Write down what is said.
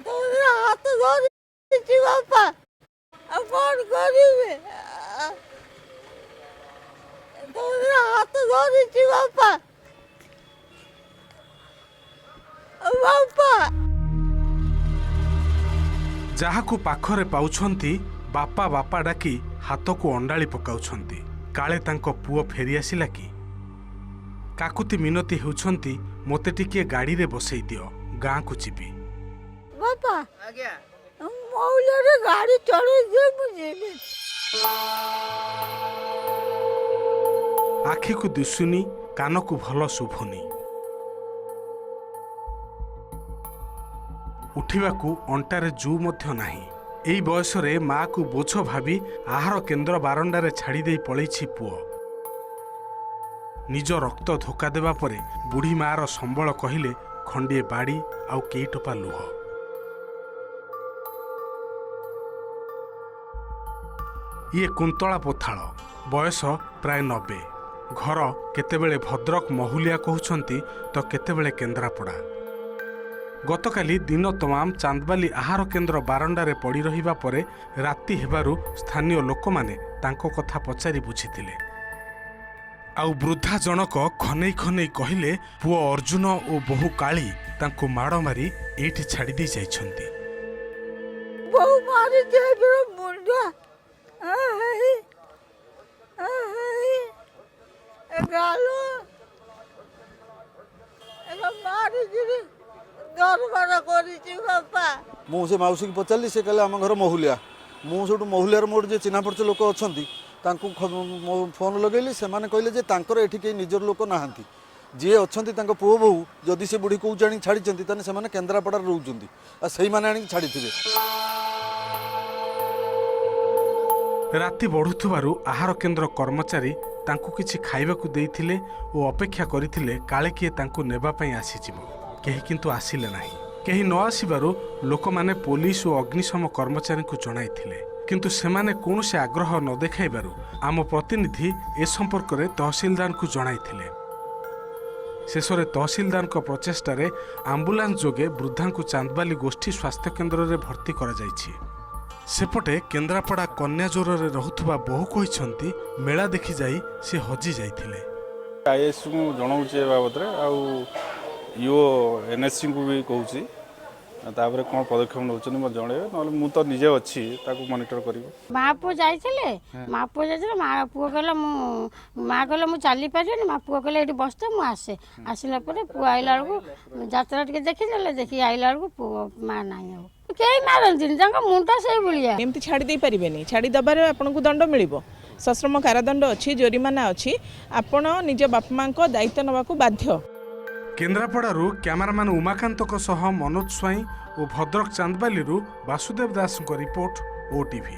ତୋର ହାତ ଧରିଛି ବାପା, ଆଉ କଣ କରିବି? ତୋର ହାତ ଧରିଛି ବାପା, ବାପା। ଯାହାକୁ ପାଖରେ ପାଉଛନ୍ତି ବାପା ବାପା ଡାକି ହାତକୁ ଅଣ୍ଡାଳି ପକାଉଛନ୍ତି, କାଳେ ତାଙ୍କ ପୁଅ ଫେରିଆସିଲା କି। କାକୁତି ମିନତି ହେଉଛନ୍ତି, ମୋତେ ଟିକିଏ ଗାଡ଼ିରେ ବସେଇ ଦିଅ, ଗାଁକୁ ଯିବି। ବାପା, ମୌଳରେ ଗାଡ଼ି ଚଢ଼େଇ ଦିଅ, ମୁଁ ଯିବି। ଆଖିକୁ ଦିଶୁନି, କାନକୁ ଭଲ ଶୁଭୁନି, ଉଠିବାକୁ ଅଣ୍ଟାରେ ଜୁ ମଧ୍ୟ ନାହିଁ। ଏଇ ବୟସରେ ମାଆକୁ ବୋଝ ଭାବି ଆହାର କେନ୍ଦ୍ର ବାରଣ୍ଡାରେ ଛାଡ଼ି ଦେଇ ପଳେଇଛି ପୁଅ। ନିଜ ରକ୍ତ ଧୋକା ଦେବା ପରେ ବୁଢ଼ୀ ମାଆର ସମ୍ବଳ କହିଲେ ଖଣ୍ଡିଏ ବାଡ଼ି ଆଉ କେଇ ଟୋପା ଲୁହ। ଇଏ କୁନ୍ତଳା ପୋଥାଳ, ବୟସ ପ୍ରାୟ 90। ଘର କେତେବେଳେ ଭଦ୍ରକ ମହୁଲିଆ କହୁଛନ୍ତି ତ କେତେବେଳେ କେନ୍ଦ୍ରାପଡ଼ା। ଗତକାଲି ଦିନ ତମାମ ଚାନ୍ଦବାଲି ଆହାର କେନ୍ଦ୍ର ବାରଣ୍ଡାରେ ପଡ଼ି ରହିବା ପରେ ରାତି ହେବାରୁ ସ୍ଥାନୀୟ ଲୋକମାନେ ତାଙ୍କ କଥା ପଚାରି ବୁଝିଥିଲେ। ଆଉ ବୃଦ୍ଧା ଜଣକ ଖନେଇ ଖନେଇ କହିଲେ, ପୁଅ ଅର୍ଜୁନ ଓ ବୋହୂ କାଳୀ ତାଙ୍କୁ ମାଡ଼ ମାରି ଏଇଠି ଛାଡ଼ି ଦେଇ ଯାଇଛନ୍ତି। ବୋହୂ ମାରିଛି ମୁଣ୍ଡ ଗାଲ ମାରିକିରି ଦରବାର କରିଛି ବାପା। ମୁଁ ସେ ମାଉସୀକି ପଚାରିଲି, ସେ କହିଲେ ଆମ ଘର ମହୁଲିଆ। ମୁଁ ସେଇଠୁ ମହୁଲିଆର ମୋର ଯିଏ ଚିହ୍ନା ପରିଚୟ ଲୋକ ଅଛନ୍ତି ତାଙ୍କୁ ଫୋନ୍ ଲଗେଇଲି। ସେମାନେ କହିଲେ ଯେ ତାଙ୍କର ଏଠି କେହି ନିଜର ଲୋକ ନାହାନ୍ତି, ଯିଏ ଅଛନ୍ତି ତାଙ୍କ ପୁଅ ବୋହୂ, ଯଦି ସେ ବୁଢ଼ୀ କେଉଁଠି ଆଣିକି ଛାଡ଼ିଛନ୍ତି ତାହେଲେ ସେମାନେ କେନ୍ଦ୍ରାପଡ଼ାରେ ରହୁଛନ୍ତି, ଆଉ ସେଇମାନେ ଆଣିକି ଛାଡ଼ିଥିବେ। ରାତି ବଢ଼ୁଥିବାରୁ ଆହାର କେନ୍ଦ୍ର କର୍ମଚାରୀ ତାଙ୍କୁ କିଛି ଖାଇବାକୁ ଦେଇଥିଲେ ଓ ଅପେକ୍ଷା କରିଥିଲେ କାଳେ କିଏ ତାଙ୍କୁ ନେବା ପାଇଁ ଆସିଯିବ। କେହି କିନ୍ତୁ ଆସିଲେ ନାହିଁ। କେହି ନ ଆସିବାରୁ ଲୋକମାନେ ପୋଲିସ ଓ ଅଗ୍ନିଶମ କର୍ମଚାରୀଙ୍କୁ ଜଣାଇଥିଲେ, କିନ୍ତୁ ସେମାନେ କୌଣସି ଆଗ୍ରହ ନ ଦେଖାଇବାରୁ ଆମ ପ୍ରତିନିଧି ଏ ସମ୍ପର୍କରେ ତହସିଲଦାରଙ୍କୁ ଜଣାଇଥିଲେ। ଶେଷରେ ତହସିଲଦାରଙ୍କ ପ୍ରଚେଷ୍ଟାରେ ଆମ୍ବୁଲାନ୍ସ ଯୋଗେ ବୃଦ୍ଧାଙ୍କୁ ଚାନ୍ଦବାଲି ଗୋଷ୍ଠୀ ସ୍ୱାସ୍ଥ୍ୟକେନ୍ଦ୍ରରେ ଭର୍ତ୍ତି କରାଯାଇଛି। ସେପଟେ କେନ୍ଦ୍ରାପଡ଼ା କନ୍ୟାଜୋରରେ ରହୁଥିବା ବୋହୂ କହିଛନ୍ତି, ମେଳା ଦେଖି ଯାଇ ସେ ହଜି ଯାଇଥିଲେ। ଆଇଏସ୍କୁ ଜଣାଉଛି ଏ ବାବଦରେ, ଆଉ ଇଓ ଏନ୍ଏସ୍ସିଙ୍କୁ ବି କହୁଛି, ତାପରେ କ'ଣ ପଦକ୍ଷେପ ନେଉଛନ୍ତି ମୋତେ ଜଣାଇବେ, ନହେଲେ ମୁଁ ତ ନିଜେ ଅଛି ତାକୁ ମନିଟର କରିବି। ମା ପୁଅ ଯାଇଥିଲେ, ମା ପୁଅ ଯାଇଥିଲେ, ମା ପୁଅ କହିଲା ମୁଁ, ମା କହିଲା ମୁଁ ଚାଲିପାରିବିନି, ମା ପୁଅ କହିଲା ଏଇଠି ବସିଥା ମୁଁ ଆସେ। ଆସିଲା ପରେ ପୁଅ ଆଇଲା ବେଳକୁ ଯାତ୍ରା ଟିକେ ଦେଖିଦେଲେ, ଦେଖିକି ଆଇଲା ବେଳକୁ ପୁଅ ମା ନାହିଁ, ଆଉ କେହି ମାରନ୍ତିନି, ତାଙ୍କ ମୁଣ୍ଡ ସେଇଭଳିଆ। ଏମିତି ଛାଡ଼ି ଦେଇପାରିବେନି, ଛାଡ଼ି ଦେବାରେ ଆପଣଙ୍କୁ ଦଣ୍ଡ ମିଳିବ, ସଶ୍ରମ କାରାଦଣ୍ଡ ଅଛି, ଜୋରିମାନା ଅଛି। ଆପଣ ନିଜ ବାପା ମାଆଙ୍କ ଦାୟିତ୍ୱ ନେବାକୁ ବାଧ୍ୟ। କେନ୍ଦ୍ରାପଡ଼ାରୁ କ୍ୟାମେରାମ୍ୟାନ ଉମାକାନ୍ତଙ୍କ ସହ ମନୋଜ ସ୍ୱାଇଁ ଓ ଭଦ୍ରକ ଚାନ୍ଦବାଲିରୁ ବାସୁଦେବ ଦାସଙ୍କ ରିପୋର୍ଟ, ଓଟିଭି।